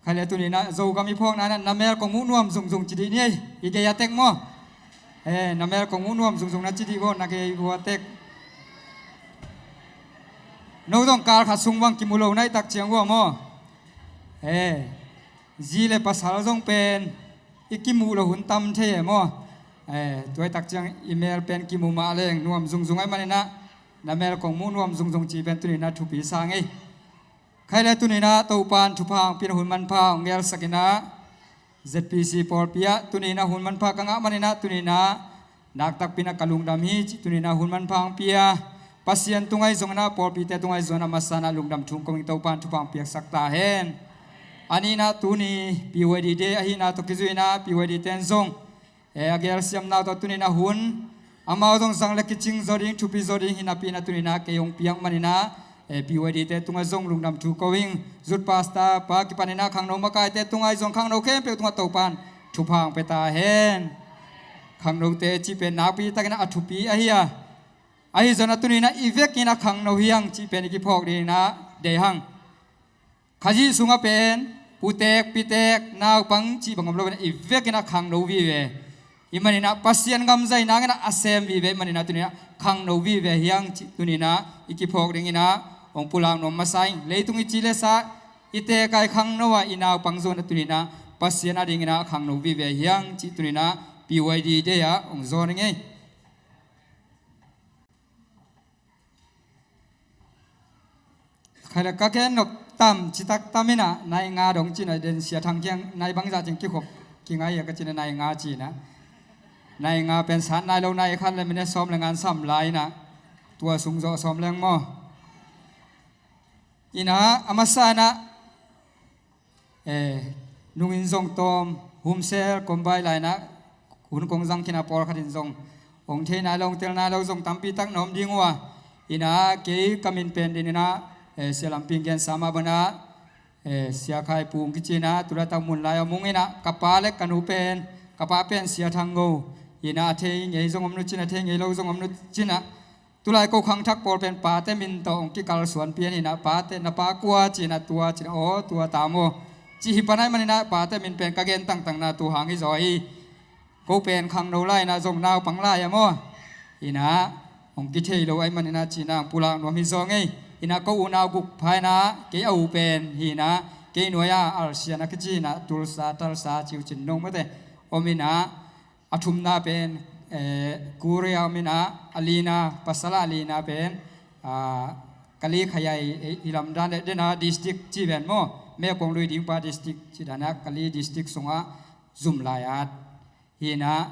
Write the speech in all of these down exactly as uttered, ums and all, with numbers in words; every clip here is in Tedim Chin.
Khai le tuni-in ah Zogam i phawkna-in ah na mel kong muh nuam zungzung ci dih ni ei. I gei a tek maw? Eh, na mel kong muh nuam zungzung na ci dih vaw, na gei vua tek. No zong kal khat sung bang kimu lo na hih tak ciang vua maw? Eh, zi le pasal zong pen i kimuh loh hun tam thei e maw? Eh, tua hih tak ciang i mel pen kimu mah leng nuam zungzung ahih manin ah na mel kong muh nuam zungzung ci pen tuni-in ah thupi sa ing ei. Khai le tuni-in ah Topa'n thupha hong pia-in ah hun manpha hong gelsak-in ah, ZPC pawlpi ah tuni-in ah hun manpha ka ngah manin ah tuni-in ah nakpi takin ah ka lungdam hi ci, tuni-in ah hun manpha hong pia Pasian tungah zong-in ah pawlpite tungah zong-in ah a masa-in ah lungdam thu hong ko ing. Topa'n thupha hong piaksak ta hen. A nihna tuni PYD Day ahihna tawh kizui-in ah PYD-te'n zong, eh, a gelsiamna uh tawh tuni-in ah hun amau zong zang le kicing zaw ding, thupi zaw ding hi napi-in ah tuni-in ah kei hong piak manin ah, eh, PYD-te tungah zong lungdam thu ko ing. Youth pastor pa kipanin ah khangno makaite tungah zong khangno khempeuh tungah Topa'n thupha hong pia ta hen. Khangnote cih pen nakpi takin ah a thupi ahi a, ahi zongin ah tuni-in ah i vekin ah khangno hi hang cih pen i kiphawk dingin ah deih hang. Khazih sungah pen putek, pitek, naupang cih bang om lo-in ah i vekin ah khangno vive. Ahih manin ah Pasian gam zai nangin ah a sem vive ahih manin ah tuni-in ah khangno vive hi hang cih tuni-in ah i kiphawk dingin ah hong pulak nuam masa ing. Leitung i ci le sa, i teek a i khangno a, i naupang zong-in ah tuni-in ah Pasian adingin ah khangno vive hi hang cih tuni-in ah PYD Day ah hong zawn ing ei. Khai le ka gen nop tam, citak tam in ah, nai nga dong ci-in ah, den Sia Thang kiang, nai bangzah ciang kikhop kingai a ka ci-in ah, nai nga ci-in ah. Nai nga pen sat nai lo, nai khat le minute sawm le nga sam lai in ah, tua sung zawh sawm leng maw? In ah, a masa-in ah, eh, nungin zong tawm, humsel, kombai lai-in ah, hun kong zang khin a pawlkhat in zong hong thei nai lo, hong tel nai lo zong tampi tak na om ding uh a. In ah, kei ka min pen dingin ah, eh, Sia Lam Ping gensa mah bangin ah, eh, Sia Khai Pung kici-in ah, tu laitak mun lai-ah om ung in ah, ka pa le ka nu pen, ka pa pen Sia Thang Ngo. In ah, a thei ngei zong om nu ci-in ah, a thei ngei lo zong om nu ci-in ah, tu lai ko khangthak pawl pen pate min tawh hong kikalsuan pian in ah, pate, na pa kua ci-in ah, tua ci-in ah, aw, tua ta maw, cih hi pan ahih manin ah, pate min pen ka gen tangtang in ah, tu hang hi zaw hi. Ko pen khangno lai in ah, zong naupang lai a maw? In ah, hong kithei lo ahih manin ah ci-in ah hong pulak nuam hi zaw ing ei. In ah, ko unau guk pha in ah, kei a u pen hi in ah, kei nuai-ah Arsian a kici in ah, Tulsa, Tulsa ci uh cin nong mate om in ah, a thumna pen, eh, Korea om in ah, a lina, pasal a lina pen, ah, Kali Khayai, eh, i lamdan le dena district ci ven maw, Mekong lui dingpa district ci dan ah, Kali district sungah zum lai-at hi in ah,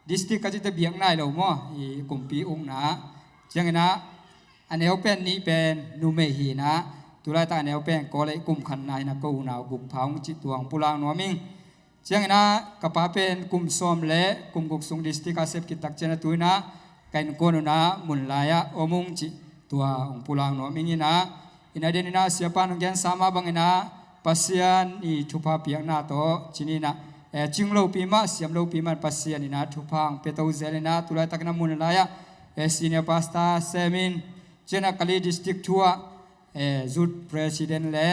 district ka cihte biak nai lo maw, i kumpi ukna. Ciangin ah, a neu pen nih pen numei hi in ah, tu laitak a neu pen college kum khatna hi in ah, ko unau guk pha ung cih tua hong pulak nuam ing. Ciangin ah, ka pa pen kum sawm le kum guk sung district ah sep khit tak ciangin ah, tu in ah ka innkuan un ah mun lai-ah om ung cih tua hong pulak nuam ing in ah, in ah, den in ah, Siapa'n hong gensa mah bangin ah, Pasian i thupha piakna tawh ci-in ah, eh, cing lopi mah, siam lopi mah, Pasian in ah thupha hong pia to zel in ah, tu laitakin ah mun lai-ah, eh, senior pastor sem in, ciangin ah Kali district thu ah, eh, youth president le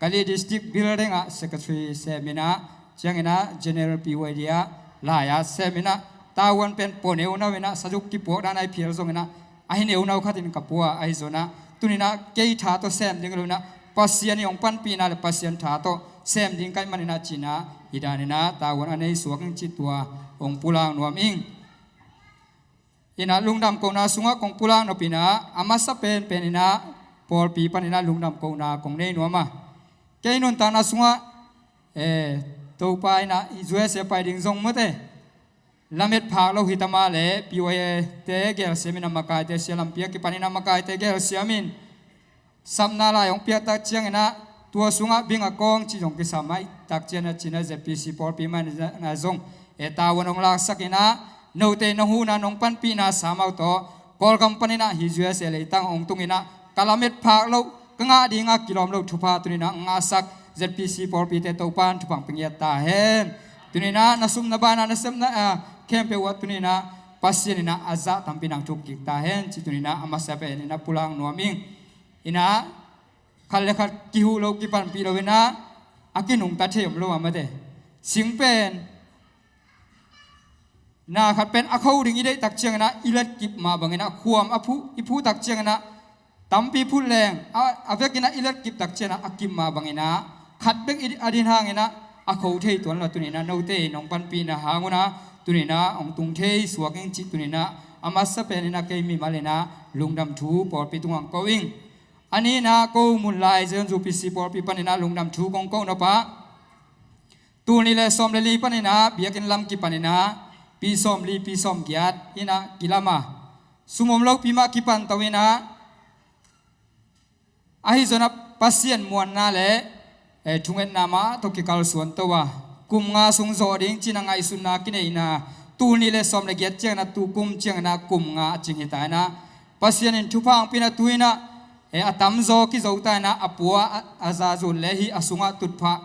Kali district building ah secretary sem in ah, ciangin ah general PYD ah lai-at sem in ah, tavuan pen pua neunau in ah, sazuk kipuak dan a i phial zongin ah, a hi neunau khat in ka pua, ahi zongin ah, tuni in ah kei tha tawh sem ding lo in ah, Pasian i hong panpihna le Pasian tha tawh sem ding ka hih manin ah ci-in ah, hi danin ah tavuan a nei suak ing cih tua hong pulak nuam ing. In ah, lungdam kohna sungah kong pulak nop in ah, a masa penpen in ah, pawlpi panin ah lungdam kohna kong nei nuam a. Kei nuntakna sungah, eh, Topa in ah, U S A pai ding zong mate, lamet phak lo hi ta mah leh, P Y A te gelsiam in ah, makaite, Sia Lam Ping a kipan in ah makaite gelsiam in, sapna lai hong piak tak ciangin ah, tua sungah bing a kawng cih zong kisam ahih tak ciangin ah, ci-in ah Z P C pawlpi mah in ah zong, eh, tavuan hong laksak in ah, note nong huhna nong panpihna sam uh tawh, Kawlgam panin ah hih U S A leitang hong tung in ah, ka lamet phak loh, ka ngah ding a kilawm loh thupha tuni in ah ngahsak Z P C pawlpite Topa'n thupha hong pia ngiat ta hen. Tuni in ah na sum na bana na sepna, ah, khempeuh ah tuni in ah Pasian in ah a zah tampi in ah thuk kik ta hen cih tuni in ah a masa pen in ah pulak nuam ing. In ah khat le khat kihuh loh, kipanpih loh in ah, a a kinungta thei om lo a mate. Sing pen na khat pen a kho ding i deih tak ciangin ah i let kip mah bangin ah, khuam a phuh, i phuh tak ciangin ah tampi phut leng a, a vekin ah i let kip tak ciangin ah a kip mah bangin ah khat bek i, a din hangin ah a kho thei tuan lo. Tuni in ah note nong panpihna hang un ah tuni in ah hong tung thei suak ing cih tuni in ah a masa pen in ah kei mimal in ah lungdam thu pawlpi tungah ko ing. A nihna ko Munlai Zion Zu P C pawlpi panin ah lungdam thu kong ko nop ah, tul nih le sawm le li panin ah biakinn lam kipanin ah pi sawm li pi sawm giat in ah kilam a, sum om lopi mah kipan to in ah, ahi zongin ah Pasian muanna le, eh, thungetna mah tawh kikalsuan to a, kum nga sung zawh ding ci-in ah ngaihsutna kineihna, tul nih le sawm le giat ciangin ah, tu kum ciangin ah kum nga a cing hi ta in ah, Pasian in thupha hong pia in ah tu in ah, eh, a tamzaw kizo ta in ah, a pua a, a zazun le hih a sungah tutphah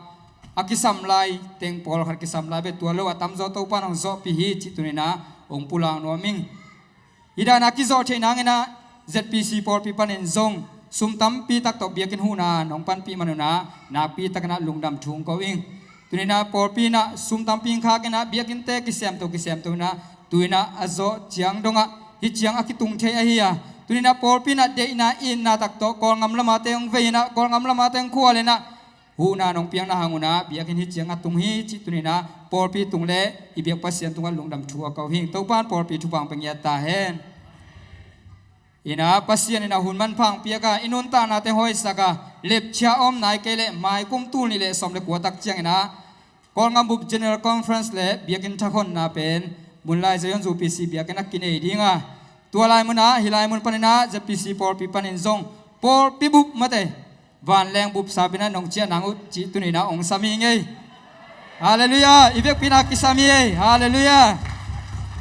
a kisam lai teng pawlkhat kisam lai bek tuan lo, a tamzaw Topa'n hong zawhpih hi cih tuni in ah hong pulak nuam ing. Hih dan a kizawh theih nangin ah Z P C pawlpi panin zong sum tampi tak tawh biakinn huhna nong panpih man un ah nakpi takin ah lungdam thu kong ko ing. Tuni in ah pawlpi in ah sum tampi khak in ah biakinnte kisiamto kisiamto in ah tu in ah a zawh ciang dong ah hih ciang a kitung thei ahi a, tuni in ah pawlpi in ah deihna itna tak tawh Kawlgam lam a te hong vei in ah Kawlgam lam a te hong khual in ah huhna nong piakna hang un ah biakinn hih ciang a tung hi cih tuni in ah pawlpi tung le i biak Pasian tungah lungdam thu a ko hi ing. Topa'n pawlpi thupha hong pia ngiat ta hen. In ah Pasian in ah hun manpha hong piak a, i nuntaknate hong hoihsak a, lepchia om nai kei leh mai kum tul nih le sawm le kua tak ciangin ah Kawlgam bup General Conference le biakinn thak honna pen Munlai Zion Zu P C biakinn ah kinei ding a, tua lai mun ah hih lai mun panin ah Z P C pawlpi panin zong pawlpi bup mate vanleng bup sap in ah nong ciah nang uh cih tuni in ah hong sam hi ing ei. Halleluiah. I vekpi in ah kisam hi ei. Halleluiah.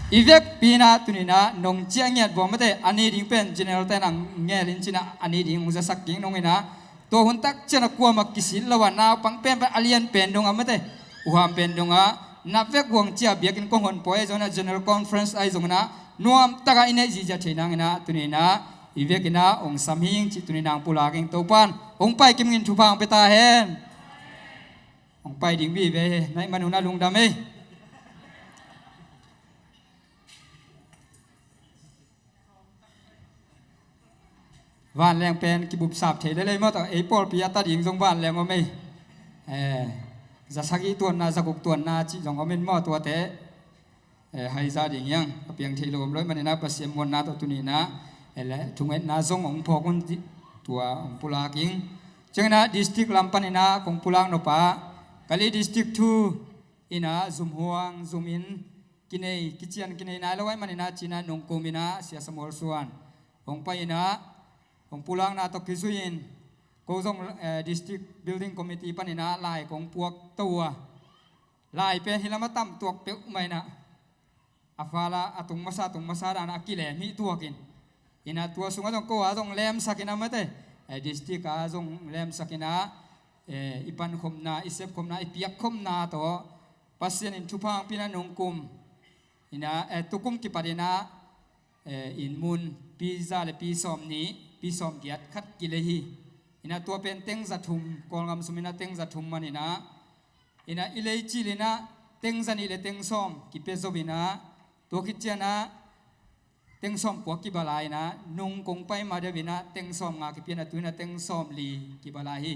I vekpi in ah tuni in ah nong ciah ngiat vua mate, a ni ding pen General te in ah ngel in ci-in ah a ni ding hong zasak kik nung in ah, tua hun tak ciang ah kuamah kisit lo a, naupang pen pen a lian pen dong ah mate, uham pen dong ah na vek uh hong ciah, biakinn kong hon pawi ahi zongin ah General Conference ahi zongin ah nuam tak a i neih ziahziah theih nangin ah tuni in ah i vek in ah hong sam hi ing cih tuni in ah hong pulak ing. Topa'n hong pai kim ing in thupha hong pia ta hen. Hong pai ding vive hi. Na hih man un ah lungdam ei. Vanleng pen kibup sap thei lel ei maw, tua ei pawlpi a ta ding zong vanleng om ei. Eh, za sagih tuanna, za guk tuanna cih zong om in maw, tuate, eh, haiza ding hi hang. A piang thei lo om lo ahih manin ah Pasian muanna tawh tuni in ah, eh, le thungetna zong hong phawk un cih tua hong pulak ing. Ciangin ah district lam panin ah kong pulak nop ah, Kali District Two in ah zumhuang, zum inn kinei, kician kinei nai lo ahih manin ah ci-in ah nungkum in ah Sia Samuel Suan hong pai in ah hong pulakna tawh kizui in ko zong, eh, District Building Committee panin ah lai kong puak to uh a, lai pen hih lam ah tam tuak peuhmah in ah, a fala a tung masa, a tung masa dan a kilem hih tuak in, in ah tua sungah zong ko a zong lemsak in ah mate, eh, district a zong lemsak in ah, eh, i pankhopna, i sepkhopna, i piakkhopna tawh Pasian in thupha hong pia in ah nungkum in ah, eh, tukum kipat in ah, eh, inn mun pi za le pi sawm nih, pi sawm giat khat kilei hi. In ah tua pen teng za thum, Kawlgam sum in ah teng za thum man in ah, in ah i lei cil in ah teng za nih le teng sawm kipia zo in ah, tua khit ciang ah teng sawm kua kiba lai in ah, nung kong pai ma deuh in ah teng sawm nga kipia in ah, tu in ah teng sawm li kiba lai hi.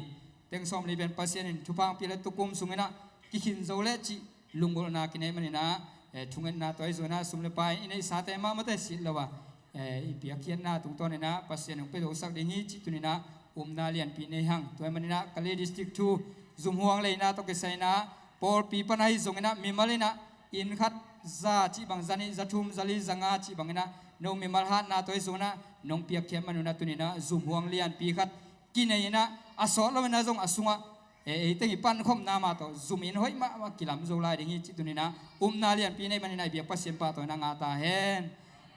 Teng sawm li pen Pasian in thupha hong pia le tukum sung in ah kikhin zo leh cih lunggulhna kinei man in ah, eh, thungetna tua ahi zongin ah sum le pai i neihsate mahmah tawh sit lo a, eh, i piakkhiatna tungtawn in ah Pasian hong pia zosak ding hi cih tuni in ah upna lianpi nei hang. Tua ahih manin ah Kali District Two zumhuang leina tawh kisai in ah pawlpi pan ahi zongin ah mimal in ah inn khat za cih bang, za nih, za thum, za li, za nga cih bang in ah no mimal hatna tawh ahi zongin ah nong piakkhiat man un ah tuni in ah zumhuang lianpi khat kinei in ah, a sawt lo in ah zong a sungah, eh, ei teng i pankhopna mah tawh zum inn hoih mahmah kilam zo lai ding hi cih tuni in ah upna lianpi nei man in ah i biak Pasian pahtawi in ah ngah ta hen.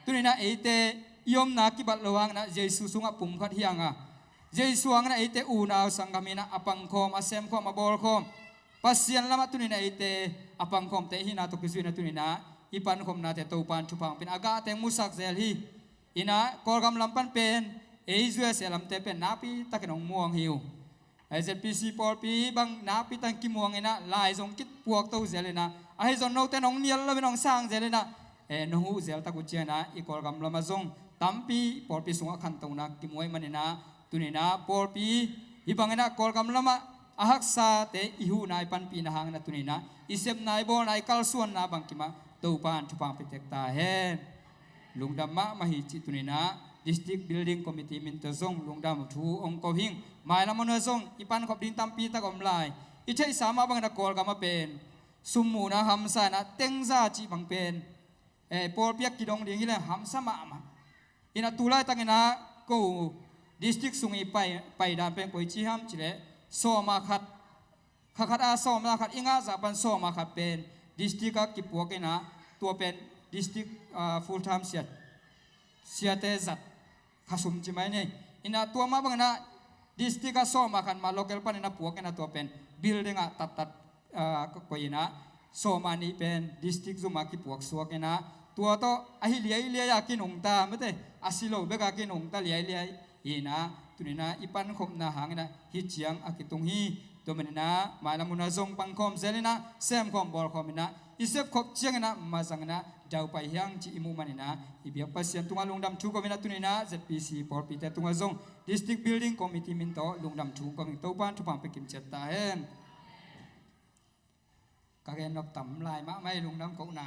Tuni in ah eite i omna kibat lo hang in ah Jesu sungah pum khat hi hang a, Jesu hang in ah eite unau sanggam hi in ah a pangkhawm, a semkhawm, a bawlkhawm, Pasian lamah tuni in ah eite a pangkhawmte i hihna tawh kizui in ah tuni in ah i pankhopnate Topa'n thupha hong pia in ah a gah teng musak zel hi. In ah Kawlgam lam pan pen, ei U S A lamte pen nakpi takin hong muang hi uh. ZPC pawlpi bang nakpi takin kimuang inah, lai zong kipuak to zel inah, ahi zong note nong nial lo in nong sang zel inah, nong huh zel tak uh ciangin ah i Kawlgam lamah zong tampi pawlpi sungah khantohna kimu ahih manin ah, tuni inah pawlpi hih bangin ah Kawlgam lamah a haksate i huhna i panpihna hangin ah tuni inah i sepna i bawlna i kalsuanna bangkim ah Topa'n thupha pia tek ta hen. Lungdam mahmah hi cih tuni inah District Building Committee min tawh zong lungdam thu hong ko hing. Mailam hun ah zong i pankhop ding tampi tak om lai. I theihsa mah bangin ah Kawlgam ah pen sum muhna hamsa inah teng za cih bang pen, eh, pawlpi ah kidong ding hi leh hamsa mahmah. Inah tu laitakin ah ko district sung i pai, pai dan pen koi ci hiam cih leh sawm ah khat, kha khat ah sawm ah khat, i ngah zah pan sawm ah khat pen district ah kipuak inah, tua pen district, ah, full time siate, siate zat kha sum ci mai ni. Inah tua mah bangin ah district ah sawm ah khat mah local panin ah puak inah tua pen building ah tattat, ah, ka koih inah sawm ah nih pen district zum ah kipuak suak inah tua tawh ahi liailiai a kinungta mate, a si lo bek a kinungta liailiai hi inah tuni inah i pankhopna hangin ah hih ciang a kitung hi. Tua manin ah mailam hun ah zong pangkhawm zel inah semkhawm bawlkhawm inah i sepkhop ciangin ah mazang inah daupai hi hang cih i muh manin ah i biak Pasian tungah lungdam thu ko inah tuni inah ZPC pawlpite tungah zong District Building Committee min tawh lungdam thu ko ing. Topa'n thupha pia kimciat ta hen. Ka gen nop tam lai mahmah hi lungdam kohna.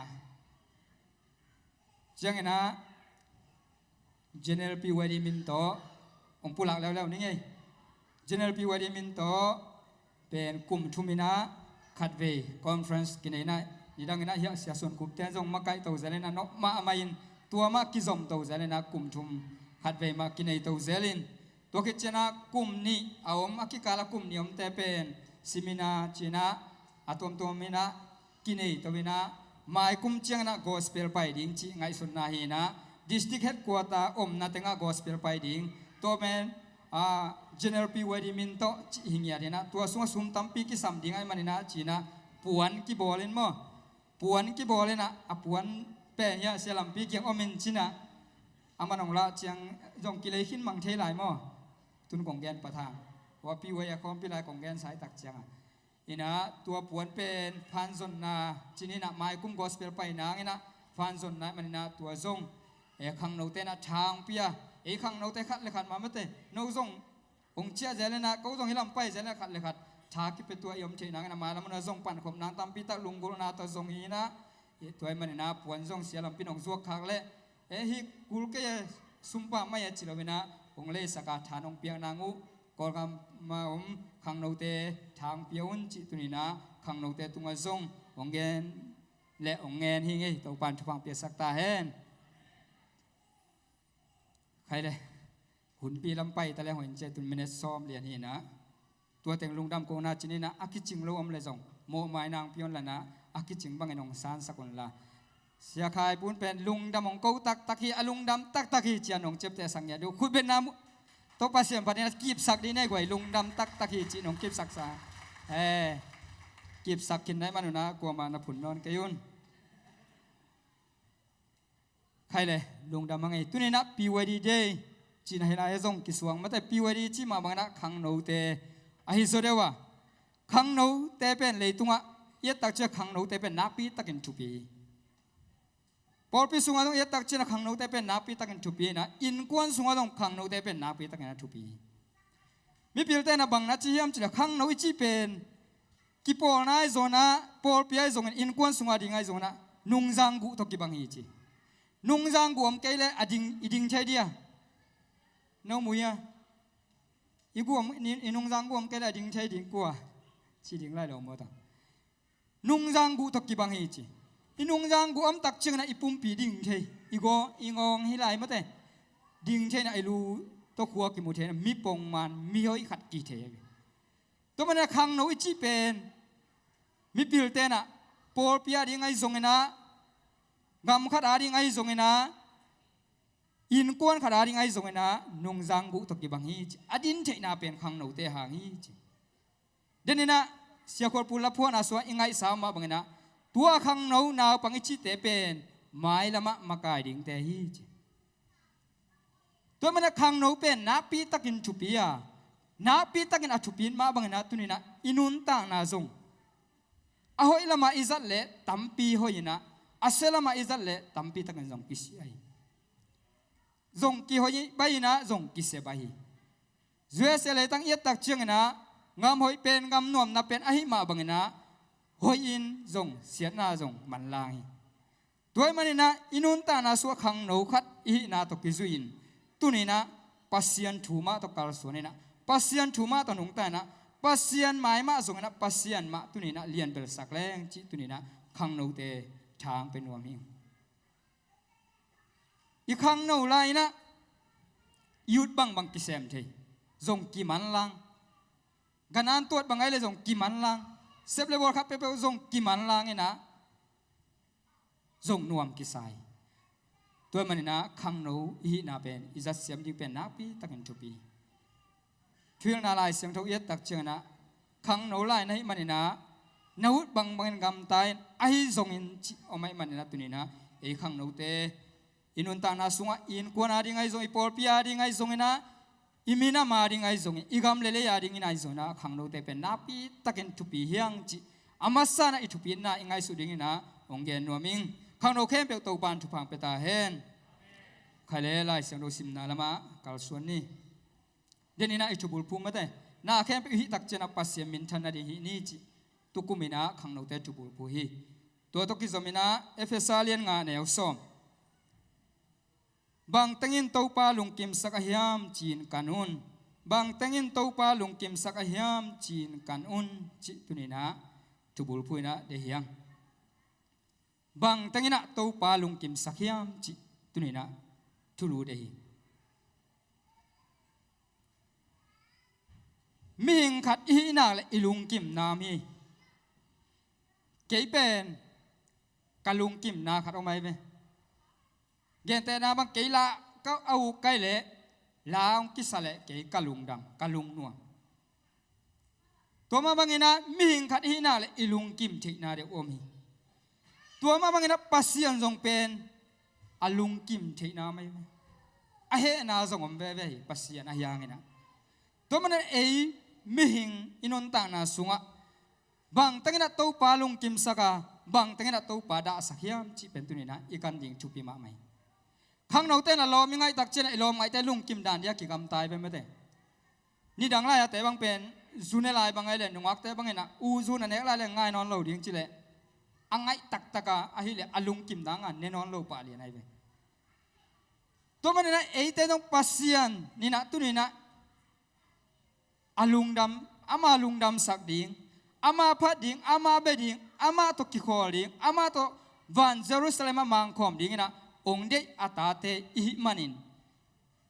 Ciangin ah General PYD min tawh hong pulak leuleu ning ei. General PYD min tawh pen kum thum inah khatvei conference kinei inah, nidang inah hiah Sia Suan Khup ten zong makaih to zel inah nop mahmah in, tua mah kizom to zel inah kum thum khatvei mah kinei to zel in, tua khit ciangin ah kum nih a om, a kikal ah kum nih omte pen seminar ci inah a tuamtuam inah kinei to inah, mai kum ciangin ah gospel pai ding cih ngaihsutna hi inah, district headquarter omna tengah gospel pai ding. Tua pen, ah, General PYD min tawh cih hi ngiat inah, tua sungah sum tampi kisam ding ahih manin ah ci inah puan kibawl in maw. Puan kibawl inah, a puan pen hiah Sia Lampi kiang om in ci inah, aman hong lah ciang zong kilei khin mang thei lai maw. Tun kong gen pat hang. Tua PYD a khawmpi lai kong gen sa i tak ciangah. Inah tua puan pen phanzonna ci inah, mai kum gospel pai nang inah phanzonna ahih manin ah tua zong, eh, khangnote inah tha hong pia. Ei khangnote khat le khat mah mate, no zong hong ciah zel inah, ko zong hih lam pai zel inah khat le khat tha kipia tua i om theih nang inah mailam hun ah zong pankhop nang tampi tak lunggulhna tawh zong hi inah, eh, tua ahih manin ah puan zong Sia Lampi in hong zuak khak leh, eh, hih kul kei a, sum pah mai a ci lo inah hong leisak a tha hong piak nang uh. Kawlgam ah om khangnote tha hong pia un cih tuni inah khangnote tungah zong hong gen le hong ngen hi ing ei. Topa'n thupha pia sak ta hen. Khai le, hunpi lam pai ta le hong in ci a, tun minute sawm lian hi inah. Tua teng lungdam kohna ci inah, a kicing lo om le zong mawhmai nang pia un la inah, a kicing bangin hong sansak un la. Sia Khai Pun pen lungdam hong ko taktak hi, a lungdam taktak hi ci a nong ciapteh sak ngiat uh. Khut beng na mu-, Topa siam phat inah kipsak dih nei guai, lungdam taktak hi cih nong kipsaksa. Eh, kipsak khin na hih man un ah kuamah na phun nawn kei un. Khai le, lungdam a ngei. Tuni inah PYD Day cihna hi lai a zong kisuang mate, PYD cih mah bangin ah khangnote ahi zaw deuh a. Khangnote pen leitungah i et tak ciang khangnote pen nakpi takin thupi hi. Pawlpi sungah zong i et tak ciang khangnote pen nakpi takin thupi inah, innkuan sungah zong khangnote pen nakpi takin a thupi hi. Mipilte inah bang na ci hiam cih leh khangno i cih pen kipawlna ahi zongin ah, pawlpi ahi zongin, innkuan sungah ding ahi zongin ah, nungzang guh tawh kibang hi ci. Nungzang guh om kei leh a ding, i ding thei dia? No mu hia? I guh om, i, i nungzang guh om kei leh a ding thei ding kua? Ci ding lai lo maw ta. Nungzang guh tawh kibang hi ci. I nungzang guh om tak ciangin ah i pumpi ding thei. I gaw, i ngawng hi lai mate. Ding thei inah i lu tawh khua kimu thei inah, mi pongman, mi hoih khat kihi thei hi. Tua manin ah khangno i cih pen mipilte inah pawlpi a ding ahi zongin ah, gam khat a ding ahi zongin ah, innkuan khat a ding ahi zongin ah, nungzang guh tawh kibang hi ci. A din theihna pen khangnote hang hi ci. Den inah Sia Khual Pun la phuahna sungah i ngaihsa mah bangin ah, tua khangno naupang i cihte pen mailam ah makai dingte hi ci. Tua manin ah khangno pen nakpi takin thupi a, Nakpi takin a thupi mah bangin ah tuni-in ah i nuntakna zong a hoih lamah i zat leh tampi hoih in ah, a sia lamah i zat leh tampi takin zong kisia hi. Zong kihoih baih in ah zong kisia baih hi. U S A leitang i et tak ciangin ah gam hoih pen, gam nuamna pen ahih mah bangin ah hoih in zong siatna zong manlang hi. Tua ahih manin ah i nuntakna sungah khangno khat i hihna tawh kizuihin tuni-in ah Pasian thu mah tawh kalsuan in ah, Pasian thu mah tawh nungta in ah, Pasian mai mah zong in ah, Pasian mah tuni-in ah lianbelsak leng cih tuni-in ah khangnote thang pia nuam hi. I khangno lai-in ah youth bangbang kisem thei, zong kimanlang. Ganhing tuat bang ahi leh zong kimanlang. Sep le bawl khat peuhpeuh zong kimanlang in ah zong nuam kisa hi. Tua ahih manin ah khangno i hihna pen i zat siam ding pen nakpi takin thupi hi. Thuhilhna Lai Siangtho i et tak ciangin ah khangno lai na hih manin ah na ut bangbangin gamta in, ahi zongin cih om ahih manin ah tuni-in ah ei khangnote i nuntakna sungah i innkuan a ding ahi zong, i pawlpi a ding ahi zongin ah, i minam a ding ahi zongin, i gam le lei a dingin ahi zongin ah khangnote pen nakpi takin thupi hi hang cih a masa in ah i thupina i ngaihsut dingin ah hong gen nuam ing. Khangno khempeuh Topa'n thupha hong pia ta hen. Khai le Lai Siangtho simna lamah kalsuan ni. Denin ah i thubulphuh mate, na khempeuh i hih tak ciangin ah Pasian minthan nading hih ni cih tukum in ah khangnote thubulphuh hi. Tua tawh kizom in ah Efesa lian nga, neu sawm. Bang tengin Topa lungkimsak a hiam ci-in kan un. Bang tengin Topa lungkimsak a hiam ci-in kan un cih tuni-in ah thubulphuh in ah deih hi hang. Bang tengin ah Topa lungkimsak hiam cih tuni-in ah thulu deih hi. Mihing khat i hih nak leh i lungkim nam hi. Kei pen ka lungkimna khat om ahi ve. Gentehna bang kei la ka a uk kai leh la hong kisa leh kei ka lungdam, ka lungnuam. Tua mah bangin ah mihing khat i hih nak leh i lungkim theihna deuh om hi. Tua mah bangin ah Pasian zong pen a lungkim theihna om ahi ve. A hehna zong om veve hi Pasian ahi hangin ah. Tua manin ei mihing i nuntakna sungah bang tengin ah Topa lungkimsak a, bang tengin ah Topa dahsak hiam cih pen tuni-in ah i kan ding thupi mahmah hi. Khangnote in a lawm i ngaih tak ciangin ah i lawm ngaihte lungkim dan ding a kigamta hi ve mate. Nidang lai-ate bang pen zu ne lai bang ahi leh nungakte bangin ah u zu na nek lai leh ngai nawn lo ding ci leh a ngaih taktak a, ahih leh a lungkim dan a ne nawn lo pah lian ahi ve. Tua manin ah eite zong Pasian in ah tuni-in ah a lungdam, ama lungdamsak ding, ama phat ding, ama bia ding, amah tawh kikhawl ding, amah tawh van Jerusalem ah mangkhawm dingin ah hong deih a tate i hih manin,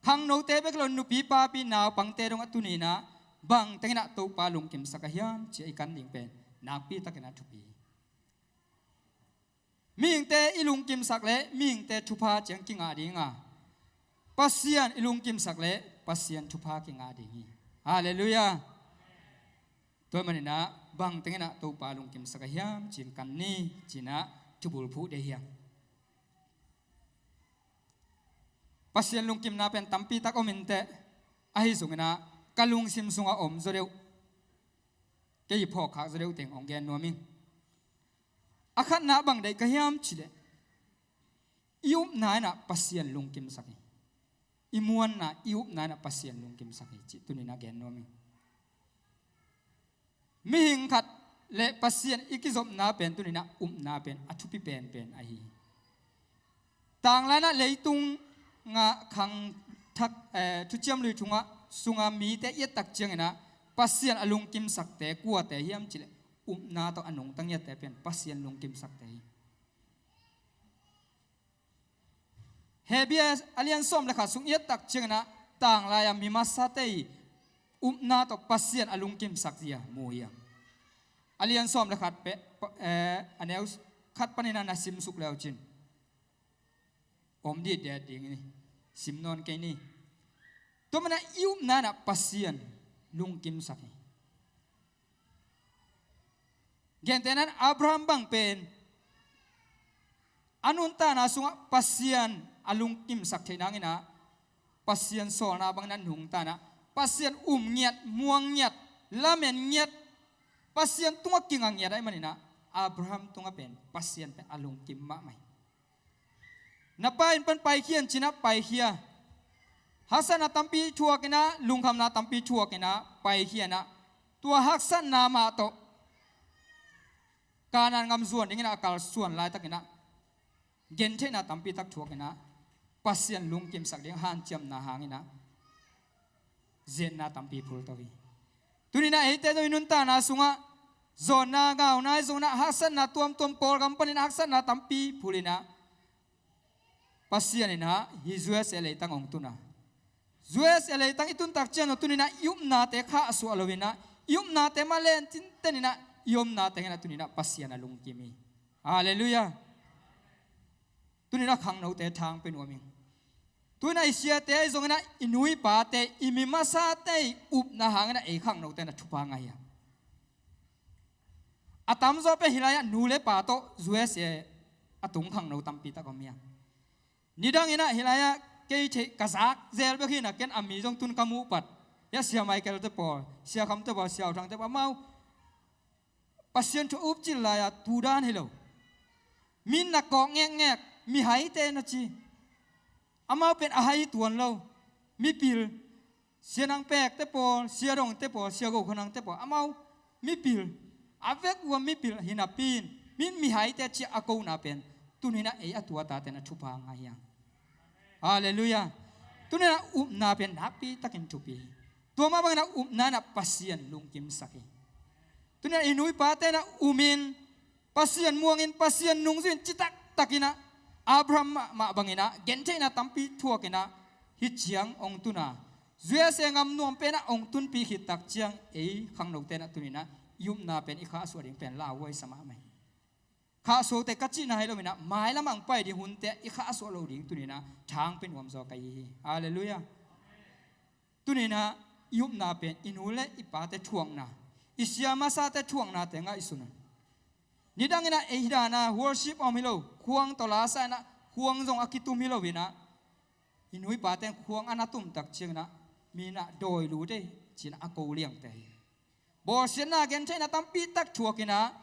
khangnote bek lo, nupi papi naupangte dong a tuni-in ah bang tengin ah Topa lungkimsak a hiam ci-a i kan ding pen nakpi takin a thupi hi. Mihingte i lungkimsak leh mihingte thupha ciang kingah ding a, Pasian i lungkimsak leh Pasian thupha kingah ding hi. Halleluiah. Tua manin ah bang tengin ah Topa lungkimsak a hiam ci-in kan ni ci-in ah thubulphuh deih hi hang. Pasian lungkimna pen tampi tak om inteh, ahi zongin ah ka lungsim sungah om zaw deuh, kei phawkkhak zaw deuh teng hong gen nuam ing. A khatna bang deih ka hiam cih leh i upna in ah Pasian lungkimsak hi. I muanna, i upna in ah Pasian lungkimsak hi cih tuni-in ah gen nuam ing. Mihing khat leh Pasian i kizopna pen tuni-in ah upna pen a thupi penpen ahi hi. Tanglai-in ah leitung ah khangthak, eh, thuciam lui thungah, sungah mite i et tak ciangin ah Pasian a lungkimsakte kuate hiam cih leh upna tawh a nungta ngiatte pen Pasian lungkimsakte hi. Hebru a lian sawm le khat sung i et tak ciangin ah tanglai-a mi masate i upna tawh Pasian a lungkimsak zia mu hi a. A lian sawm le khat pe, pa, eh, a neu khat panin ah na simsuk le uh cin om ditdet ding ni. Sim nawn kei ni. Tua manin ah i upna in ah Pasian lungkimsak hi. Gentehna-in Abraham bang pen a nuntakna sungah Pasian a lungkimsak theih nangin ah Pasian sawlna bangin a nungta in ah Pasian um ngiat, muang ngiat, lamen ngiat, Pasian tungah kinga ngiat ahih maninah Abraham tungah pen Pasian pen a lungkim mahmah hi. Na pa inn pan paikhia in cinah paikhia. Haksatna tampi thuakinah, lungkhamna tampi thuakinah paikhia inah, tua haksatna mah tawh Kanaan gam zuan dinginah a kalsuan laitakinah gentheihna tampi tak thuakinah Pasian lungkimsak ding hanciamna hanginah zenna tampi phulto hi. Tuninah eite zong i nuntakna sungah zawnna ngauna i zonginah haksatna tuamtuam, Kawlgam panin haksatna tampi phulinah Pasian inah hih U S A leitang hong tuna. U S A leitang i tuntak ciang zong tuninah i upnate khahsuah loinah, i upnate mah len tinteninah i omnate ngenah tuninah Pasian a lungkim hi. Halleluiah. Tuninah khangnote thang pe nuam ing. Tuninah i siate ahi zonginah i nu i pate, i mi masate i upna hanginah ei khangnote na thupha ngah hiam? A tamzaw pen hih lai-ah nu le pa tawh U S A a tung khangno tampi tak om hiam? Nidanginah hih lai-ah kei theih ka zak zel bek hinah ken a mi zong tun ka muh pat. Hiah Sia Michael te pawl, Sia Kham te pawl, Sia Au Thang te pawl, amau Pasian thu a upcil lai-a tu dan hi lo. Min na kawk ngekngek, mihaite na ci. Amau pen a hai tuan lo. Mipil, Sia Nang Pek te pawl, Sia Dong te pawl, Sia Go Kho Nang te pawl, amau mipil, a vek uh a mipil hi napi in, min mihaite ci a kona pen tuninah ei a tuatate na thupha ngah hiam? Halleluiah. Tuninah upna pen nakpi takin thupi hi. Tua mah banginah upna inah Pasian lungkimsak hi. Tuninah i nu i pate na umin, Pasian muangin, Pasian nungzuin citaktakinah Abraham mah, mah banginah gentheihna tampi thuakinah hih ciang hong tuna. U S A ngam nuam penah hong tunpih khittak ciang ei khangnote na tuninah i upna pen i khahsuah ding pen lauhuaisa mahmah hi. Khahsuahte ka cihna hi loinah mailamah hong pai ding hunte i khahsuah loh ding tuninah thang pe nuamzaw ka hi hi. Halleluiah. Tuninah i upna pen i nu le i pate thuakna, i sia masate thuaknate ngaihsun un. Nidanginah ei dana worship a om hi lo, khuang tawh lasa inah khuang zong a kitum hi loinah i nu i pate in khuang a na tumtak cianginah mi inah dawi lut ei cinah a ko liangte hi. Bawlsiatna gentheihna tampi tak thuakinah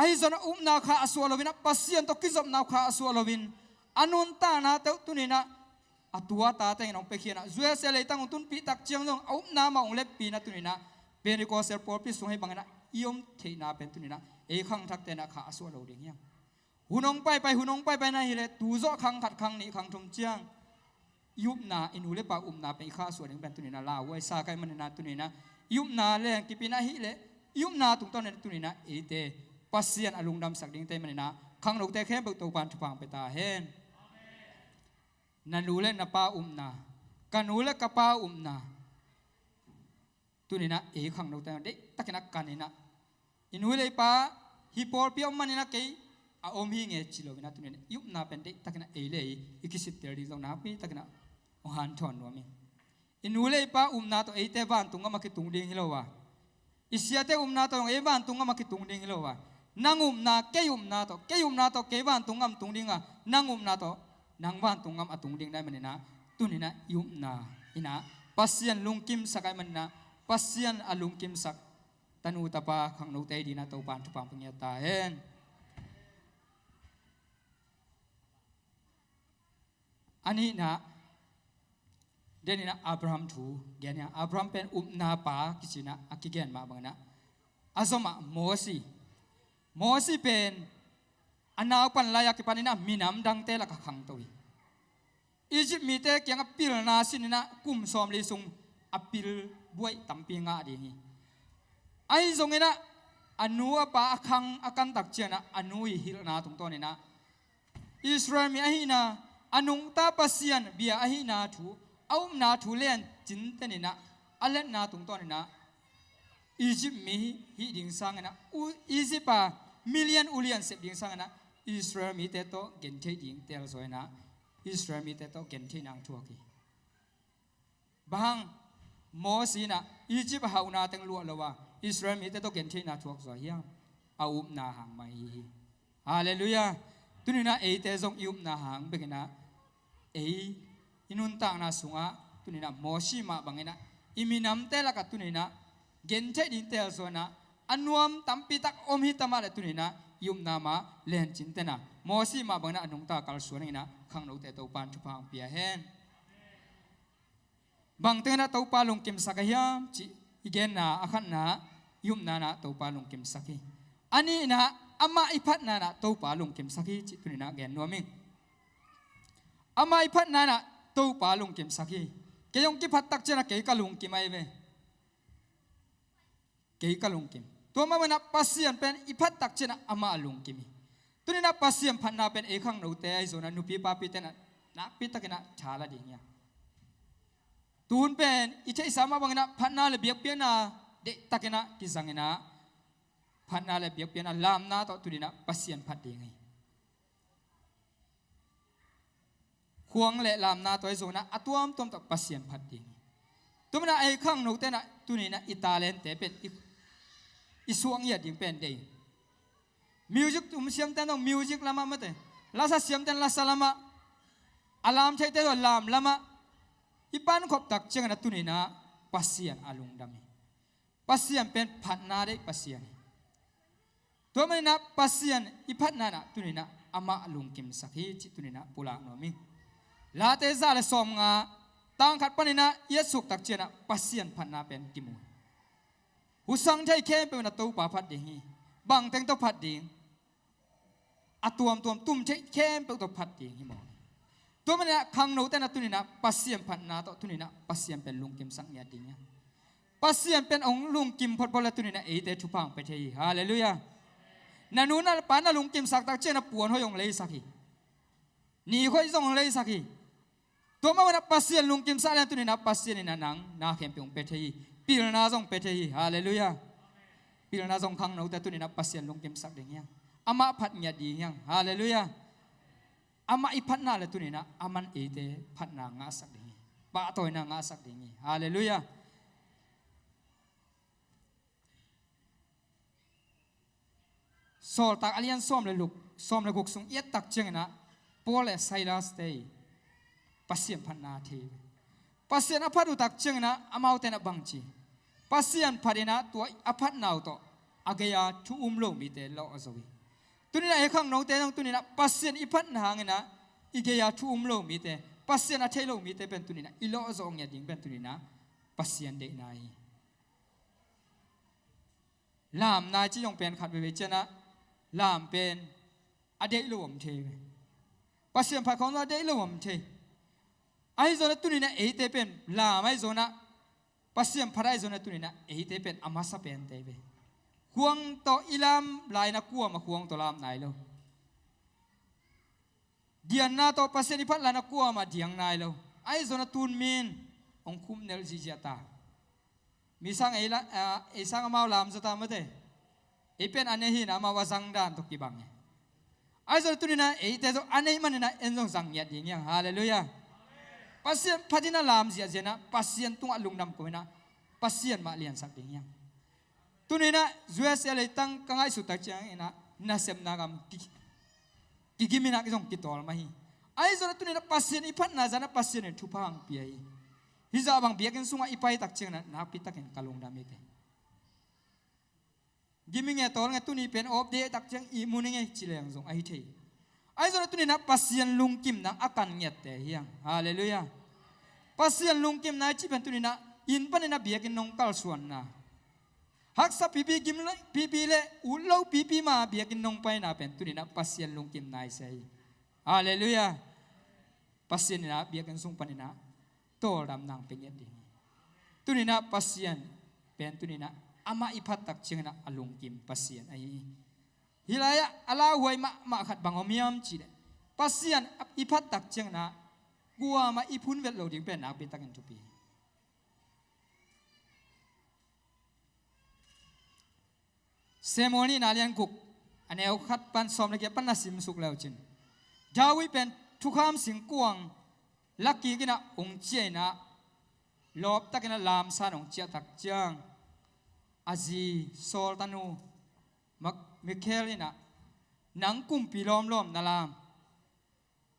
ahi zongin a upna khahsuah loinah Pasian tawh kizopna khahsuah loin a nuntaknate uh tuninah a tuatate in hong piakhianah U S A leitang hong tunpihtak ciang zong a upna mah hong leppinah tuninah Pentecostal pawlpi sung ahi banginah i om theihna pen tuninah ei khangthakte inah khahsuah lo ding hiam? Hun hong paipai, hun hong paipai na hileh tu zawh khang khat, khang nih, khang thum ciang i upna, i nu le pa upna pen i khahsuah ding pen tuninah lauhuaisa ka hih maninah tuninah i upna leng kipinah hileh i upna tungtawn inah tuninah eite Pasian a lungdamsak dingte maninah khangnote khempeuh Topan thupha hong pia ta hen. Na nu le na pa upna, ka nu le ka pa upna, tuninah ei khangnote deihtakinah kaninah i nu le i pa hih pawlpi a om maninah kei a om hi nge ci loinah tuninah i upna pen deihtakinah ei le ei i kisittel ding zong nakpitakinah hong hanthawn nuam hi. I nu le i pa upna tawh eite vantung gam a kitung ding hi lo a, i siate upna tawh zong ei vantung gam a kitung ding hi lo a, nang upna, kei upna tawh, kei upna tawh kei vantung gam tung ding a, nang upna tawh nang vantung gam a tung ding na hih maninah tuninah i upna inah Pasian lungkimsak ahih maninah Pasian a lungkimsak tanu tapa khangnote i dinah Topan thupha hong pia ta hen. A nihna, deninah Abraham thu gen hi a, Abraham pen upna pa kicinah a kigen mah banginah a zomah Mosi. Mosi pen a naupan lai-a kipaninah minam dangte lakah khangto hi. Egypt mite kiangah pilna sininah kum sawmli sung a pil buaih tampi ngah ding hi. Ahi zonginah a nu a pa a khang a kantak cianah a nu i hilhna tungtawninah Israel mi ahihna, a nungta Pasian bia ahihna thu, a upna thu len cinteninah a letna tungtawninah Egypt mi hih ding sanginah u, Egypt a million ulian sep ding sanginah Israel mite tawh gentheih ding telzaw inah Israel mite tawh gentheihna hong thuak hi. Bang hang Mosi inah Egypt a hauhna teng luah lo a Israel mite tawh gentheihna thuak zaw hiam? A upna hang mah hi hi. Halleluiah. Tuninah eite zong i upna hang bekinah ei i nuntakna sungah tuninah Mosi mah banginah i minamte lakah tuni-in ah gentheih ding teel zaw-in ah, a nuam tampi tak om hi ta mah leh tuni-in ah i upna mah lencin ten ah, Mosi mah bangin ah a nungta kalsuan dingin ah khangnote Topa'n thupha hong pia hen. Bang tengin ah Topa lungkimsak a hiam cih i genna, a khatna, i upna in ah Topa lungkimsak hi. A nihna, amah i phatna in ah Topa lungkimsak hi cih tuni-in ah gen nuam ing. Amah i phatna in ah Topa lungkimsak hi. Kei hong kiphat tak ciangin ah kei ka lungkim ahi ve. Kei ka lungkim. Tua mah bangin ah Pasian pen i phat tak ciangin ah amah a lungkim hi. Tuni-in ah Pasian phatna pen ei khangnote ahi zongin ah, nupi papite in ah nakpi takin ah tha la ding hi hang. Tuhun pen i theihsa mah bangin ah phatna le biakpiakna deihtakin ah kizangin ah, phatna le biakpiakna, lamna tawh tuni-in ah Pasian phat ding hi. Khuang le lamna tawh ahi zongin ah a tuamtuam tawh Pasian phat ding hi. Tua manin ah ei khangnote in ah tuni-in ah i talentte pen i, i suah ngiat ding pen deih. Music tum siamte in zong music lamah, mate, lasa siamte in lasa lamah, a lam theite zong lam lamah i pankhop tak ciangin ah tuni-in ah Pasian a lungdam hi. Pasian pen phatna deih Pasian hi. Tua manin ah Pasian i phatna in ah tuni-in ah amah lungkimsak hi cih tuni-in ah pulak nuam ing. Late za le sawmnga, tang khat panin ah i etsuk tak ciangin ah Pasian phatna pen kimu hi. Husang thei khempeuh in ah Topa phat ding hi. Bang teng tawh phat ding? A tuamtuam tum theih khempeuh tawh phat ding hi maw. Tua manin ah khangnote in ah tuni-in ah Pasian phatna tawh tuni-in ah Pasian pen lungkimsak ngiat ding hi hang. Pasian pen hong lungkim photphot leh tuni-in ah eite thupha hong pia thei hi. Halleluiah. Na nu na pa na lungkimsak tak ciangin ah puan hoih hong leisak hi. Nik hoih zong hong leisak hi. Tua mah bangin ah Pasian lungkimsak leng tuni-in ah Pasian in ah nang na khempeuh hong pia thei hi. Pilna zong pia thei hi. Halleluiah. Pilna zong khangnote tuni-in ah Pasian lungkimsak ding hi hang. Amah phat ngiat ding hi hang. Halleluiah. Amah i phatna leh tuni-in ah aman eite phatna ngahsak ding hi. Pahtawina ngahsak ding hi. Halleluiah. Sawltak a lian sawm le luk, sawm le guk sung i et tak ciangin ah Paul le Silas te Pasian phatna thei hi. Pasian a phat uh tak ciangin ah amaute in ah bang ci? Pasian phat in ah tua a phatna uh tawh a gei-a thu um lo mite lawh zo hi. Tuni-in ah ei khangnote zong tuni-in ah Pasian i phatna hangin ah i gei-a thu um lo mite, Pasian a thei lo mite pen tuni-in ah i lawh zawh ngiat ding pen tuni-in ah Pasian deihna hi. Lamna i cih zong pen khat veivei ciangin ah lam pen a deih lo om thei ve. Pasian phat khawng zong a deih lo om thei. Ahi zongin ah tuni-in ah eite pen lam ahi zongin ah, Pasian phat ahi zongin ah tuni-in ah eite pen a masa pente ve. Khuang tawh i lam lai-in ah kuamah khuang tawh lam nai lo. Dianna tawh Pasian i phat lai-in ah kuamah diang nai lo. Ahi zongin ah tun mi in hong khumnelh ziahziah ta. Mi sang ei la, ah, ei sang amau lam zaw ta, mate. Ei pen a nei hi-in ah amau a zang dan tawh kibang hi. Ahi zongin ah tuni-in ah eite zong a neih manin ah en zong zang ngiat ding hi hang. Halleluiah. Pasian phat in ah lam ziahziah in ah Pasian tungah lungdam ko-in ah Pasian mah liansak ding hi hang. Tuni-in ah U S A leitang ka ngaihsut tak ciangin ah nasepna gam ki, kigim in ah zong kitawl mah hi. Ahi zongin ah tuni-in ah Pasian i phatna zah-in ah Pasian in thupha hong pia hi. Hih zah bang biakinn sungah i pai tak ciangin ah nakpi takin ka lungdam hi kei. Gim i nge, tawl nge, tuni pen off day tak ciang ihmu ning ei ci leng zong ahi thei. Ahi zongin ah tuni-in ah Pasian lungkimna a kan ngiatte hi hang. Halleluiah. Pasian lungkimna i cih pen tuni-in ah inn panin ah biakinn nong kalsuanna, haksa pipi, gim pipi le ut lo pipi ma biakinn nong paina pen tuni-in ah Pasian lungkimna i sia hi. Halleluiah. Pasian in ah biakinn sung panin ah tawldamna hong pia ngiat ding hi. Tuni-in ah Pasian pen tuni-in ah amah i phat tak ciangin ah a lungkim Pasian ahi hi. Hih lai-ah a lauhuai mahmah khat bang om hiam cih leh, Pasian i phat tak ciangin ah kuamah i phun vet lo ding pen nakpi takin thupi hi. Samuel nihna lian guk, a neu khat pan sawm le giat pan na simsuk le uh cin, David pen thukham singkuang lakik in ah hong ciah in ah, lawp takin ah lamsan hong ciah tak ciang, a zi Saul tanu Mak-, Mikhal in ah, "Nang kumpi lawmlawm na lam,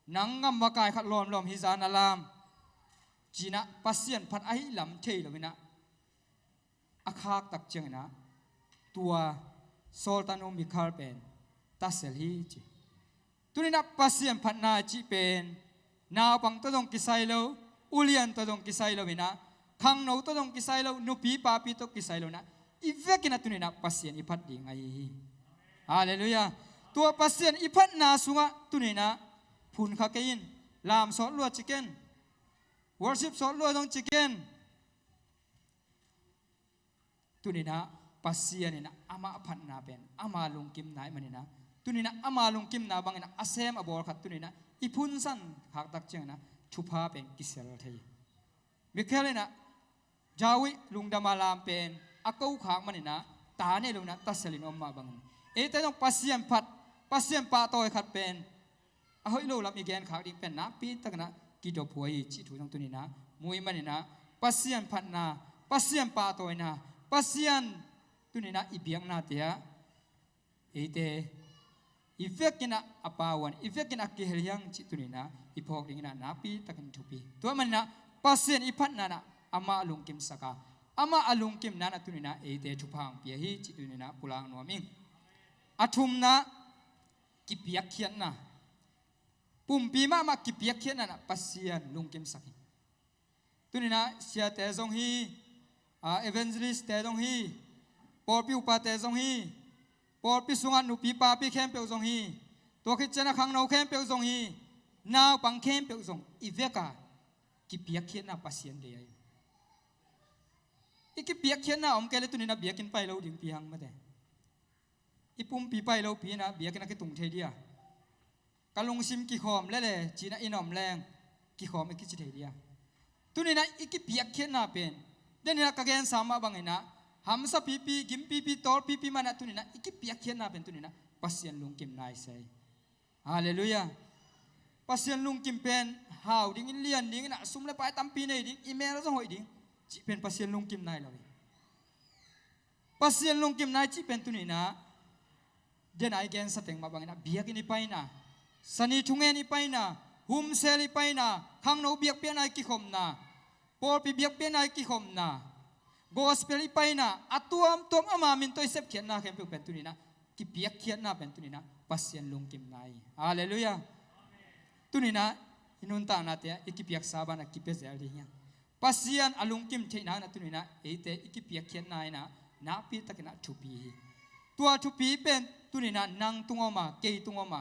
nang gam makai khat lawmlawm hi zah na lam," ci-in ah Pasian phat ahih lam thei lo-in ah, a khak tak ciangin ah tua sawltanu Mikhal pen tasel hi ci. Tuni-in ah Pasian phatna cih pen naupang tawh zong kisai lo, ulian tawh zong kisai lo-in ah, khangno tawh zong kisai lo, nupi papi tawh kisai lo-in ah, i vekin ah tuni-in ah Pasian i phat ding ahi hi. Halleluiah. Tua Pasian i phatna sungah tuni-in ah phun kha kei in, lam sawt lua ci ken, worship sawt lua zong ci ken. Tuni-in ah Pasian in ah amah phatna pen ama lungkimna ahih manin ah, tuni-in ah ama lungkimna bangin ah a sem a bawl khat tuni-in ah i phunsan khak tak ciangin ah thupha pen kisel thei hi. Mikhal in ah David lungdam a lam pen a ko khak manin ah ta nei lo-in ah tasel in om mah bangin, eite zong Pasian phat, Pasian pahtawi khat pen a hoih lo lam i gen khak ding pen nakpi takin ah kidop huai hi cih thu zong tuni-in ah mu ahih manin ah, Pasian phatna, Pasian pahtawina, Pasian tuni-in ah i biaknate ah eite i vekin ah a pau-in, i vekin ah a kihel hi hang cih tuni-in ah i phawk dingin ah nakpi takin thupi. Tua ahih manin ah Pasian i phatna-in ah amah a lungkimsak a, amah a lungkimna-in ah tuni-in ah eite thupha hong pia hi cih tuni-in ah pulak nuam ing. A thumna, kipiakkhiatna. Pumpi mahmah kipiakkhiatna-in ah Pasian lungkimsak hi. Tuni-in ah siate zong hi, a, evangelistte zong hi, pawlpi upate zong hi, pawlpi sungah nupi papi khempeuh zong hi, tua khit ciangin ah khangno khempeuh zong hi, naupang khempeuh zong i vek a kipiakkhiatna Pasian deih ahi. I kipiakkhiatna om kei leh tuni-in ah biakinn pai lo ding pi hang mate. I pumpi pai lopi-in ah biakinn ah kitung thei dia? Ka lungsim kikhawm lel e ci-in ah i na om leng kikhawm i kici thei dia? Tuni-in ah i kipiakkhiatna pen, den in ah ka gensa mah bangin ah hamsa pipi, gim pipi, tawl pipi mah in ah tuni-in ah i kipiakkhiatna pen tuni-in ah Pasian lungkimna ahi sa hi. Halleluiah. Pasian lungkim pen hau ding, inn lian ding, in ah sum le pai tampi nei ding, i mel zong hoih ding cih pen Pasian lungkimna hi lo hi. Pasian lungkimna i cih pen tuni-in ah, den a i gensa teng mah bangin ah biakinn i paina, sani thungen i paina, humsel i paina, khangno biakpiakna i kikhopna, pawlpi biakpiakna i kikhopna, gospel i paina, a tuamtuam ama min tawh i sepkhiatna khempeuh pen tuni-in ah, kipiakkhiatna pen tuni-in ah Pasian lungkimna hi. Halleluiah. Tuni-in ah i nuntaknate ah i kipiaksa banah kipia zel ding hi hang. Pasian a lungkim theihna in ah tuni-in ah eite i kipiakkhiatna in ah nakpi takin ah thupi hi. Tua thupi pen tuni-in ah nang tung om a, kei tung om a,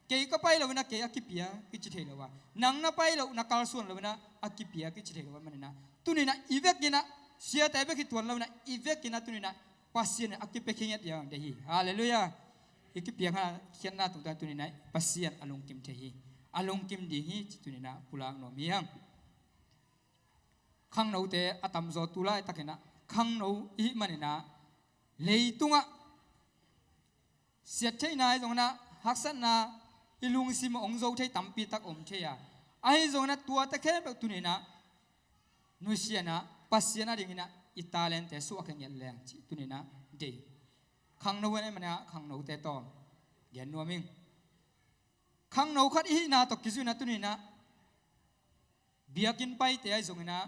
kei ka pai lo-in ah kei a kipia kici thei lo a, nang na pai lo, na kalsuan lo-in ah a kipia kici thei lo a, manin ah tuni-in ah i vekin ah, siate bek hi tuan lo-in ah i vekin ah tuni-in ah Pasian in a kipia khinget ding deih hi. Halleluiah. I kipiakkhiatna tungtawn tuni-in ah Pasian a lungkim thei hi. A lungkim ding hi ci tuni-in ah pulak nuam hi hang. Khangnote a tamzaw tu laitakin ah khangno i hih manin ah leitungah siat theihna ahi zongin ah, haksatna, i lungsim hong zo thei tampi tak om thei a, ahi zongin ah tuate khempeuh tuni-in ah nusia-in ah Pasian a dingin ah i talente suah a khe ngiat leng cih tuni-in ah deih. Khangno hun ahih manin ah khangnote tawh gen nuam ing. Khangno khat i hihna tawh kizui-in ah tuni-in ah biakinn paite ahi zongin ah,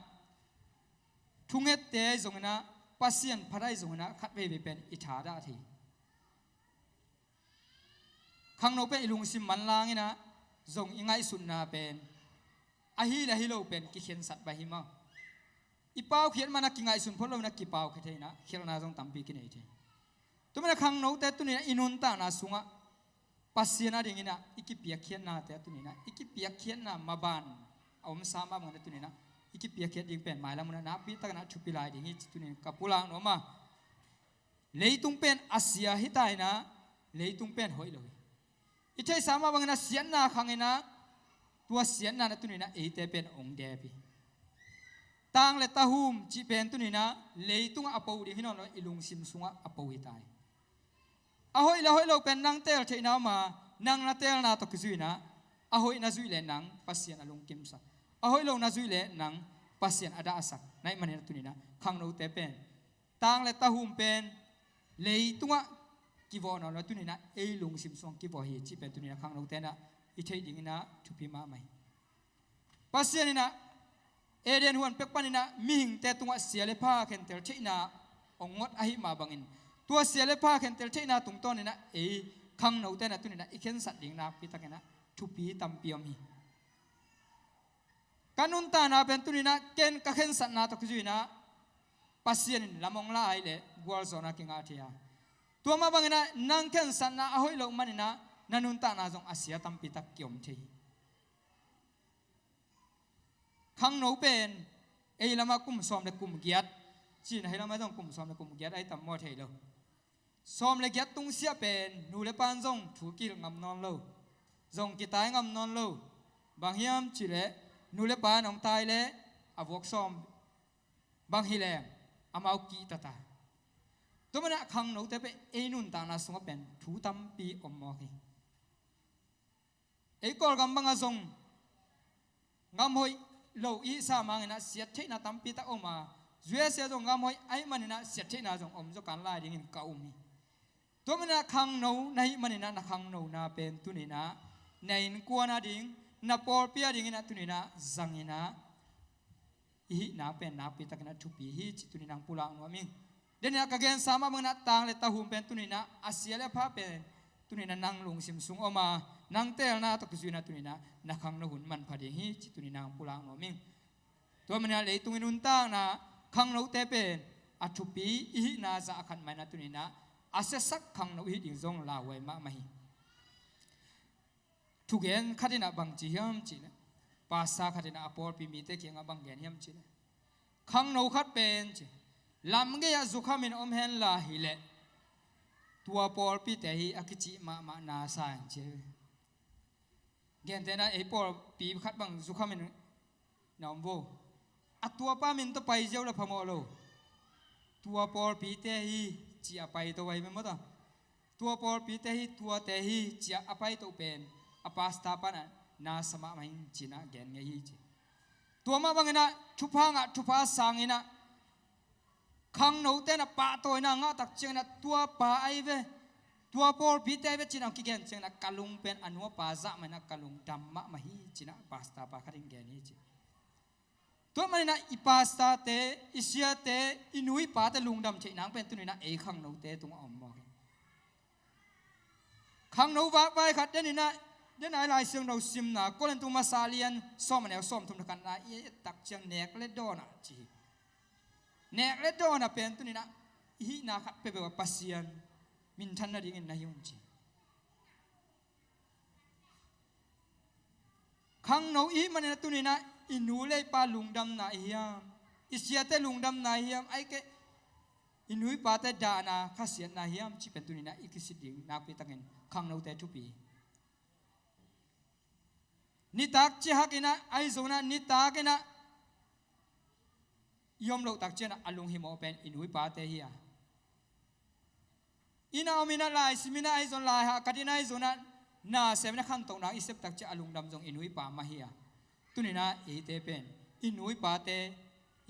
thungette ahi zongin ah, Pasian phat ahi zongin ah khat veivei pen i thadah thei. Khangno pen i lungsim manlang in ah zong i ngaihsutna pen a hi le a hi lo pen kikhensat pah hi maw. I paukhiat man ah kingaihsun phot lo-in ah kipaukhia thei-in ah khialhna zong tampi kinei thei. Tua manin ah khangnote tuni-in ah i nuntakna sungah Pasian a dingin ah i kipiakkhiatnate ah tuni-in ah i kipiakkhiatna maban a omsa mah bangin ah tuni-in ah i kipiakkhiat ding pen mailam hun ah nakpi takin ah thupi lai ding hi ci tuni-in ka pulak nuam a. Leitung pen a sia hi ta-in ah, leitung pen hoih lo hi. I theihsa mah bangin ah siatna khangin ah, tua siatna in ah tuni-in ah eite pen hong dep hi. Tang le tahum cih pen tuni-in ah leitungah a po ding hi nawn lo, i lungsim sungah a po hi ta hi. A hoih le a hoih lo pen nang teel theihna om a, nang na teelna tawh kizui-in ah, a hoih na zuih leh nang Pasian a lungkimsak, a hoih lo na zuih leh nang Pasian a dahsak na hih manin ah tuni-in ah khangnote pen tang le tahum pen leitungah kivawh nawn lo, tuni-in ah ei lungsim sungah kivawh hi cih pen tuni-in ah khangnote in ah i theih dingin ah thupi mahmah hi. Pasian in ah Eden huan pek panin ah mihingte tungah sia le pha khentel theihna hong ngot ahih mah bangin, tua sia le pha khentel theihna tungtawninah ei khangnote inah tuninah i khensat ding nakpitakinah thupi tampi om hi. Ka nuntakna pen tuninah ken ka khensatna tawh kizuinah Pasian in lam hong la ahih leh gualzawhna kingah thei a, tua mah banginah nang khensatna a hoih loh maninah na nuntakna zong a sia tampitak kiom thei hi. Khangno pen ei lamah kum sawm le kum giat, cina hi lamah zong kum sawm le kum giat ahi tam maw thei lo. Sawm le giat tungsiah pen nu le pan zong thu kihilh ngam nawn lo, zong kitai ngam nawn lo. Bang hiam cihleh nu le pan hong tai leh a vuak sawm bang hileng amau kihta ta. Tua manah khangnote pen ei nuntakna sungah pen thu tampi om mawk hi. Ei Kawlgam bangah zong ngam hoih lo i hih sa manginah siat theihna tampitak om a, U S A zong ngam hoih ahih maninah siat theihna zong om zaw kan lai dingin ka um hi. Tua maninah khangno na hih maninah na khangnona pen tuninah na innkuan a ding, na pawlpi a dinginah tuninah zanginah i hih nak pen nakpitakinah thupi hi cih tuninah pulak nuam ing. Denah ka gensa mah banginah tang le tahum pen tuninah a sia le a pha pen tuninah nang lungsim sung om a, nang teelna tawh kizuinah tuninah na khangno hun manpha ding hi cih tuninah pulak nuam ing. Tua maninah leitung i nuntakna khangnote pen a thupi i hihna zah khat mah inah tuninah a siasak khangno i hih ding zong lauhuai mahmah hi. Thugen khat inah bang ci hiam cihleh, pastor khat inah a pawlpi mite kiangah bang gen hiam cihleh, khangno khat pen ci, lamgei-ah zukhamin om henla hileh tua pawlpite hi a kicih mahmah na sa in ci. Gentehna ei pawlpi khat bang zukhamin na om vo. A tuapa min tawh pai ziau le phamawh lo. Tua pawlpite hi ci a paito vai memaw ta. Tua pawlpite hi, tuate hi ci a paito pen a pastor panah na sa mahmah ing cinah gen ngei hi ci. Tua mah banginah thupha ngah, thupha sanginah khangnote inah pahtawina ngahtak cianginah tua pa ahi ve, tua pawlpite ahi ve cinah kigen cianginah ka lung pen a nu a pa zah maninah ka lungdam mahmah hi cinah pastor pa khat in gen hi ci. Tua maninah i pastorte, i siate, i nu i pate lungdam theih nang pen tuninah ei khangnote tungah om mawk hi. Khangno vakvai khat deninah, denah i Lai Siangtho simna Korintu masa lian sawm a neu sawmthum le khatna i ettak ciang nek le dawnah ci hi. Nek le dawnah pen tuninah i hihna khat peuhpeuh ah Pasian minthan nadingin na hi un ci. Khangno i hih maninah tuninah i nu le i pa lungdamna i hiam, i siate lungdamna i hiam, ahih kei i nu i pate dahna khasiatna hiam cih pen tuninah i kisit ding nakpitakin khangnote thupi. Nitak ci hakinah ahi zonah nitakinah i om loh tak cianah a lunghimawh pen i nu i pate hi a. Inn ah om inah lai sim inah ahi zon, lai hahkat inah ahi zonah na sem inah khantohna i sep tak ciah a lungdam zong i nu i pa mah hi a. Tuninah eite pen i nu i pate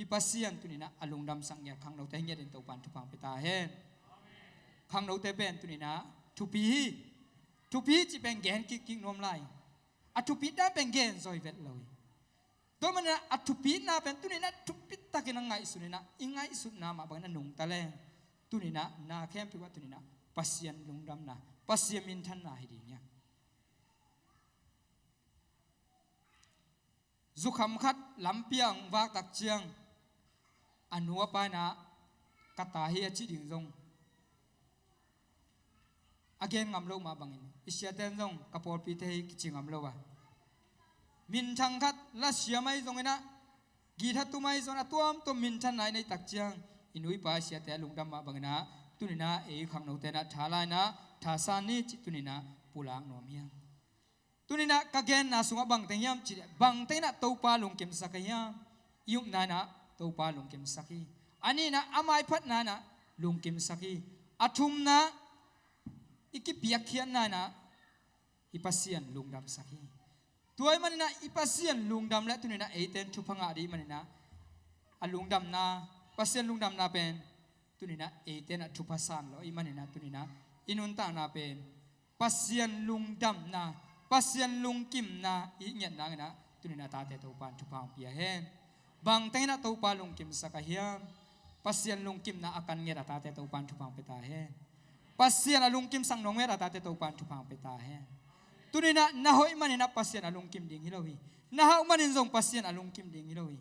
i Pasian tuninah a lungdamsak ngiat khangnote hi ngiatin Topan thupha hong pia ta hen. Khangnote pen tuninah thupi hi. Thupi cih pen gen kikkik nuam lai. A thupitna pen gen zaw hi vet lo hi. Tua maninah a thupitna pen tuninah thupitakin a ngaihsun inah i ngaihsutna mah bangin a nungta leng tuninah na khempeuh ah tuninah Pasian lungdamna, Pasian minthanna hi ding hi a. Zukham khat lampi ah hong vak tak ciang a nu a pa inah ka ta hi a cih ding zong a gen ngam loh mah bangin i siate'n zong ka pawlpite hi kici ngam lo a. Minthang khat lasiam ahi zonginah, guitar tum ahi zongin a tuamtuam minthanna i neih tak ciang i nu i pa i siate a lungdam mah banginah tuninah ei khangnote inah tha la inah thasan ni cih tuninah pulak nuam hi a. Tuninah ka genna sungah bangteng hiam cih leh, bangteng inah Topa lungkimsak a hiam? I upna inah Topa lungkimsak hi. A nihna a maiphatna inah lungkimsak hi. A thumna i kipiakkhiatna inah i Pasian lungdamsak hi. Tua ahih maninah i Pasian lungdam le tuninah eite'n thupha ngah ding ahih maninah a lungdamna, Pasian lungdamna pen tuninah eite'n a thupha san lo ahih maninah tuninah i nuntakna pen Pasian lungdamna, Pasian lungkimna i ngiat nanginah tuninah a tate Topa'n thupha hong pia hen. Bangteng inah Topa lungkimsak a hiam? Pasian lungkimna a kan nget a tate Topan thupha pia ta hen. Pasian a lungkimsak nong nget a tate Topan thupha pia ta hen. Tuninah na hoih maninah Pasian a lungkim ding hi lo hi. Na hauh manin zong Pasian a lungkim ding hi lo hi.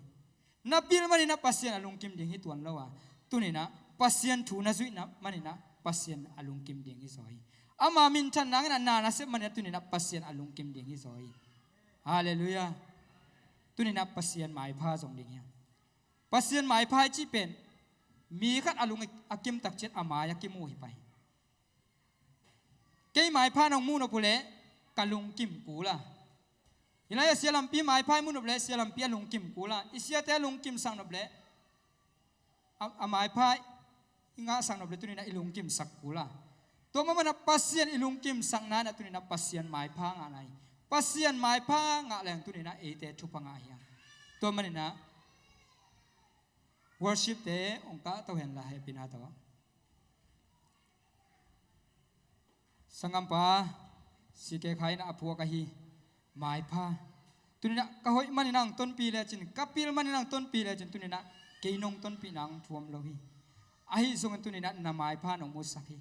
Na pil maninah Pasian a lungkim ding hi tuan lo a, tuninah Pasian thu na zuihna maninah Pasian a lungkim ding hi zaw hi. Ama minthan nanginah na na sep maninah tuninah Pasian a lungkim ding hi zaw hi. Halleluiah. Tuninah Pasian maipha zong ding hi. Pasian maipha i cih pen mi khat a lung a kimtak ciat a mai a kimu hi pai. Kei maipha nong mu nop uh leh ka lungkim kul a. Hi lai a sialampi maipha i mu nop leh sialampi a lungkim kul a. I siate a lungkimsak nop leh a, a maipha i ngahsak nop leh tuninah i lungkimsak kul a. Tua mamanah Pasian i lungkimsakna inah tuninah Pasian maipha ngahna hi. Pasian maipha ngah leng tuninah eite thupha ngah hiang. Tua maninah worship te ong kahto henla hehpihna tawh. Sanggampa, sikekha inah a phuak ahi maipha. Tuninah ka hoih maninah ang tonpih lecin, ka pil maninah ang tonpih lecin, tuninah kei nong tonpihna ang thuam lo hi. Ahi zongin tuninah na maipha nong musak hi.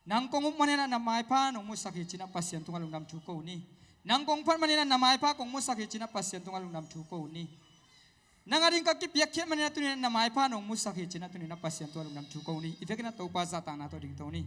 Nang kong up maninah na maipha nong musak hi cinah Pasian tungah lungdam thu ko ni. Nang kong phat maninah na maipha kong musak hi cinah Pasian tungah lungdam thu ko ni. Nang a ding ka kipiakkhiat maninah tuninah na maipha nong musak hi cinah tuninah Pasian tungah lungdam thu ko ni. I vekinah Topa zahtakna tawh dingto ni.